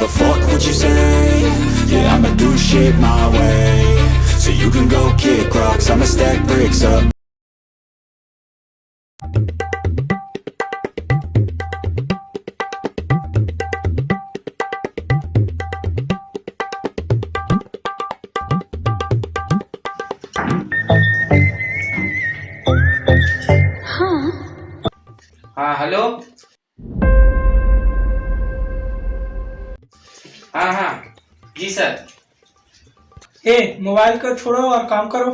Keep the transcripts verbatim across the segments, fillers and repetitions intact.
But fuck what you say. Yeah, I'ma do shit my way. So you can go kick rocks, I'ma stack bricks up. हाँ, hello. हाँ, हाँ, जी sir. ए, mobile को छोड़ो और काम करो।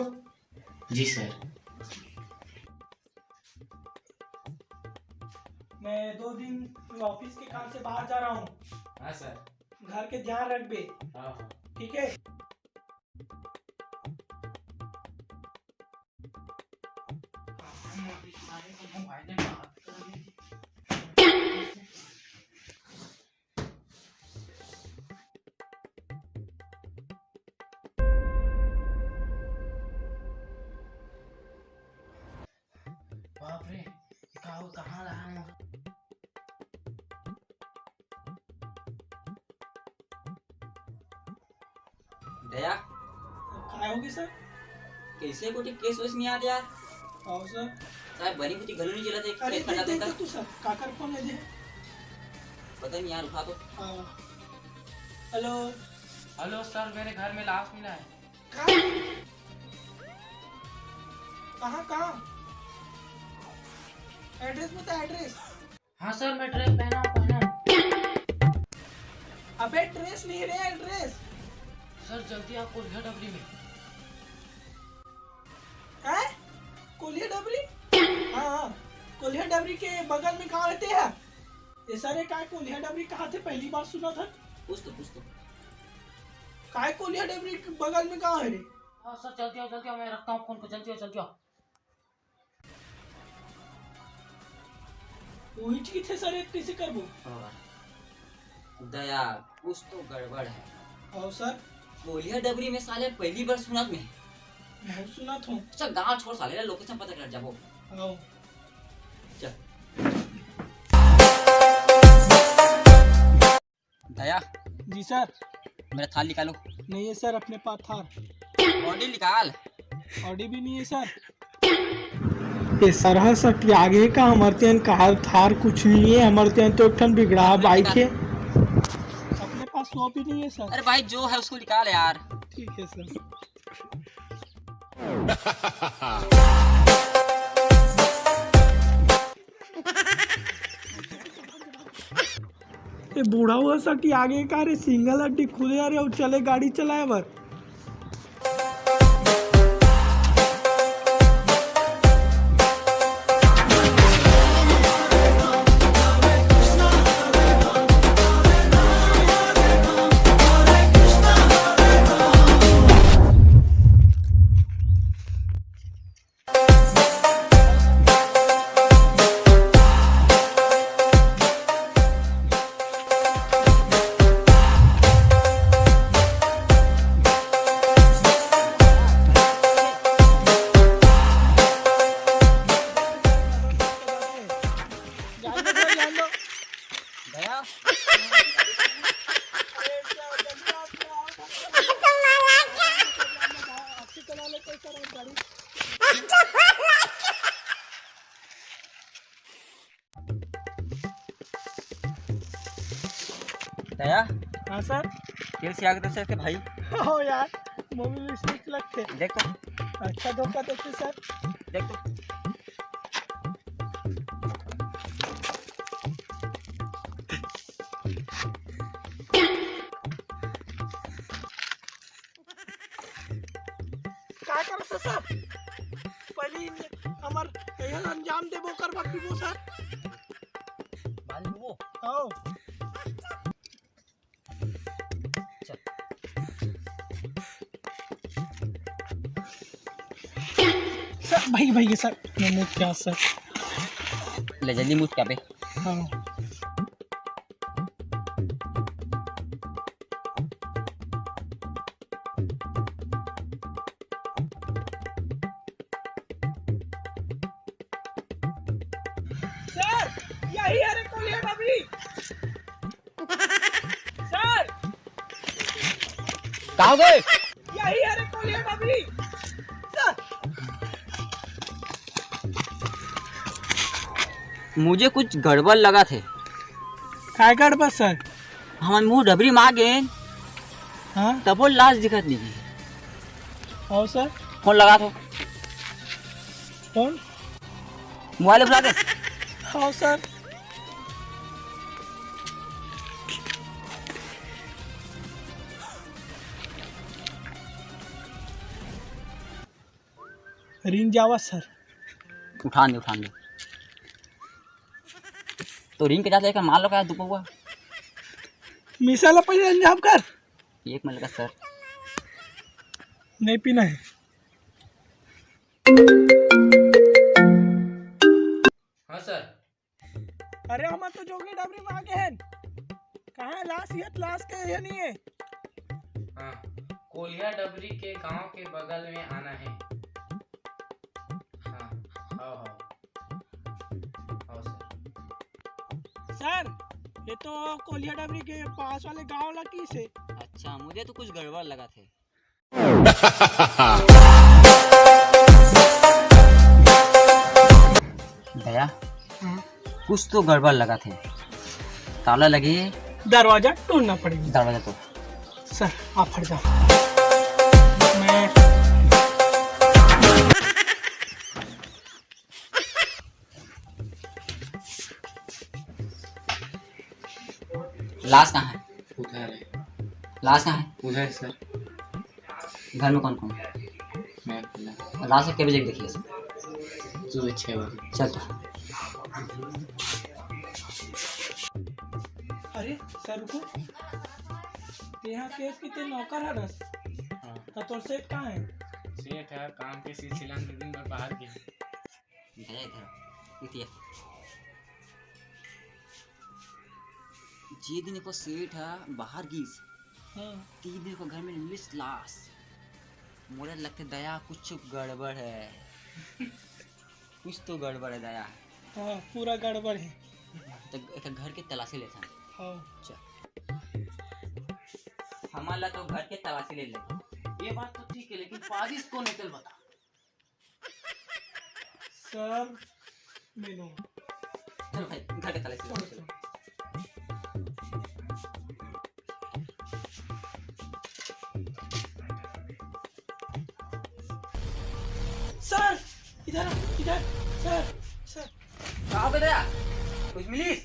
जी सर। मैं दो दिन ऑफिस के काम से बाहर जा रहा हूँ। हाँ सर। घर के ध्यान रखबे। हाँ, हाँ। ठीक है। बाप रे, का हो, कहाँ रहा मोर? दया। काय होगे सर? कइसे कोई केस वेस नइ आत यार? हाँ सर। साहब बनी कुछ घलो नइ चलत हे, अरे, खेत खतम देख, देख। तो सर, काकर फोन हे दे। पता नहीं यार, उठा तो। हाँ। हेलो। हेलो सर, मेरे घर में लाश मिला है। कहाँ? कहाँ, कहाँ? एड्रेस बता, एड्रेस। हाँ सर, मैं ड्रेस पहना हूँ, पहना हूँ। अबे ड्रेस नहीं रे, एड्रेस। सर जल्दी आओ कोलिया डबरी में। हैं? कोलिया डबरी? हाँ, हाँ। कोलिया डबरी के बगल में कहाँ रहते हैं? ये सर, ये काय कोलिया डबरी कहाँ थे? पहली बार सुना था। पूछ तो, पूछ तो। काय कोलिया डबरी के बगल में कहाँ है रे? हाँ सर, जल्दी आओ, जल्दी आओ, मैं रखता हूँ फोन को, जल्दी आओ, जल्दी आओ। वही ठीक है सर, ये कैसे करबो? हाँ। दया, कुछ तो गड़बड़ है। और सर? कोलिया डबरी में साले पहली बार सुनत में। बहुत सुनत हूँ। अच्छा, गाँव छोड़ साले, लोकेशन पता कर जाबो। आओ। चल। दया। जी सर। मेरा थार निकालो। नहीं है सर अपने पास थार। ऑडी निकाल। ऑडी भी नहीं है सर। ये सरहा सटिया गे का? हमर तेन कहा थार कुछ नहीं है, हमर तेन तो एक ठन बिगड़ा बाइक है। अपने पास वो भी नहीं है सर। अरे भाई, जो है उसको निकाल यार। ठीक है सर। ए बूढ़ा हुआ सटिया गे का रे, सिंगल हड्डी खुदे आ रे, अउ चले गाड़ी चलाए बर। गया। दया। हाँ सर। तेल से आग दे सकते भाई। हो यार, मोबिल स्टिक लगते। देख तो। अच्छा धोखा देते सर। देख तो। का करत हस सर? पहली हमर एहन अंजाम देबो, ओकर बाद पीबो सर। मान लूबो। हाँ। चल। सर, भाई, भाई, सर, मैं मुँह क्या सर? ले जल्दी मुँह क्या पे। हाँ। सर, यही है रे कोलिया डबरी। सर, का हो गे? यही, अरे, कोलिया डबरी। मुझे कुछ गड़बड़ लगत हे। काय गड़बड़ सर? हमन मुंह डबरी म आ गेन, हाँ? तभो लाश दिखत नहीं हे। हाँ सर। फोन लगात हों। फोन? मोबाइल बुला दे। हाँ सर। रिंग जावा सर। उठान दे, उठान दे। तो रिंग के जात लेकर मार लो का दुपौवा? मिसा ला पहले अंजाम कर। एक मिनट का सर। नहीं पीना है। हाँ सर। अरे, हमन तो जोगी डबरी में आ गए हैं। कहाँ लाश हे? लाश के ये नहीं है। हाँ, कोलिया डबरी के गांव के बगल में आना है। हाँ, आओ, आओ। आओ सर। सर, ये तो कोलिया डबरी के पास वाले गांव ला किस हे। अच्छा, मुझे तो कुछ गड़बड़ लगा थे। दया, हाँ। कुछ तो गड़बड़ लगा थे। ताला लगे। दरवाजा तोड़ना पड़ेगा। दरवाजा तोड़। सर, आप हट जाओ। मैं लाश कहाँ है? उधर है। लाश कहाँ है? उधर है सर। घर में कौन कौन है? मैं अकेला। लाश के बजे देखिए सर? सुबह छः बजे। चल तो। अरे सर रुको, तेहा केस के ते नौकर हरस। हाँ। त तोर सेठ कहाँ है? सेठ है काम के सिलसिला में दू दिन बर बाहर गे। इधर, इधर, इतिया। जे दिन को सेठ ह बाहर गिस, हाँ। ती दिन को घर में मिलिस लाश। मोला लगथे दया कुछ गड़बड़ है। कुछ तो गड़बड़ है दया। हाँ, पूरा गड़बड़ है। तो एक घर के तलाशी लेथन। हाँ। चल। हमन ला तो घर के तलाशी ले ले। ये बात तो ठीक है, लेकिन पाजिस कौन है, चल बता। सर, मैं लूँ। चलो भाई, घर के तलाशी ले, चलो। सर, इधर, इधर, सर, सर। का हो गया? कुछ मिलिस?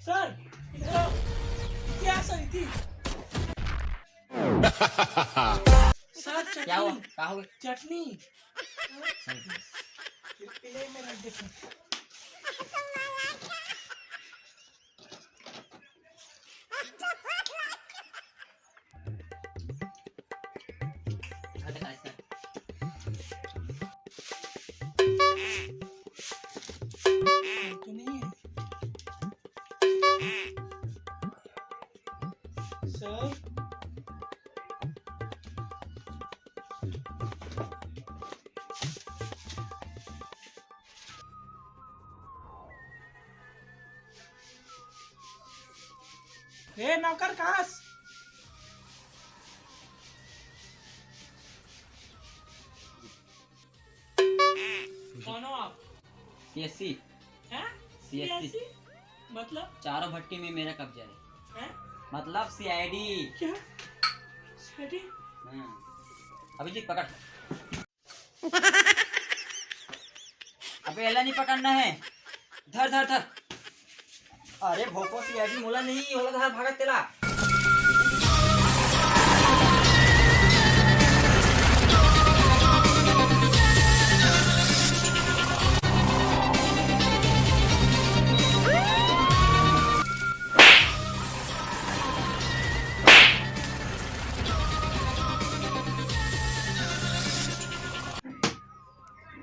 सर, इधर आओ। इतिया सर, इति। सर, चटनी। क्या हुआ? का हो गया? चटनी। प्लेट में रख दे सर। तो नहीं है। सर। ए नौकर, कहाँ हस? कौन हो आप? सीएससी। हैं? सीएससी। सीएससी? मतलब? चारों भट्टी में मेरा कब्जा है। हैं? मतलब सीआईडी। क्या? सीआईडी? हाँ। अभिजीत, पकड़। अबे, एला नहीं पकड़ना है। धर, धर, धर। अरे भोपो, सीआईडी मोला नहीं, ओला धर, भागत तेला।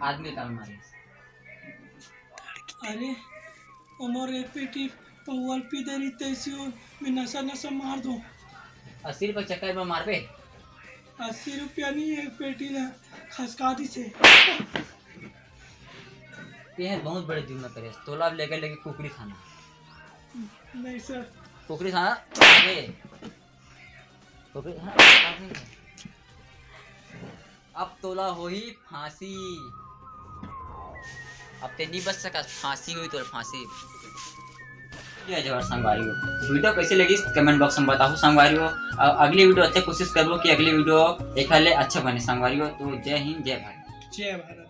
आदमी काल मारे। अरे, ओमर एक पेटी पौवल पी दे रही, तैसी हो, मैं नशा नशा मार दूं। अस्सी रुपये चक्कर में मारबे? अस्सी रुपया नहीं, एक पेटी ला खसका दी से। ये है बहुत बड़े जुर्म करे, तोला अब लेके लेके कुकरी खाना। नहीं सर। कुकरी खाना? ए, अबे, हाँ, अब तोला होही फांसी। अब ते नहीं बच सकस, फांसी होही तोला, फांसी। जय जोहार संगवारी हो। वीडियो कैसे लगिस कमेंट बॉक्स में बताहू संगवारी हो। और अगली वीडियो अच्छा कोशिश करबो कि अगली वीडियो एखर ले अच्छा बने संगवारी हो। तो जय हिंद, जय भारत। जय भारत।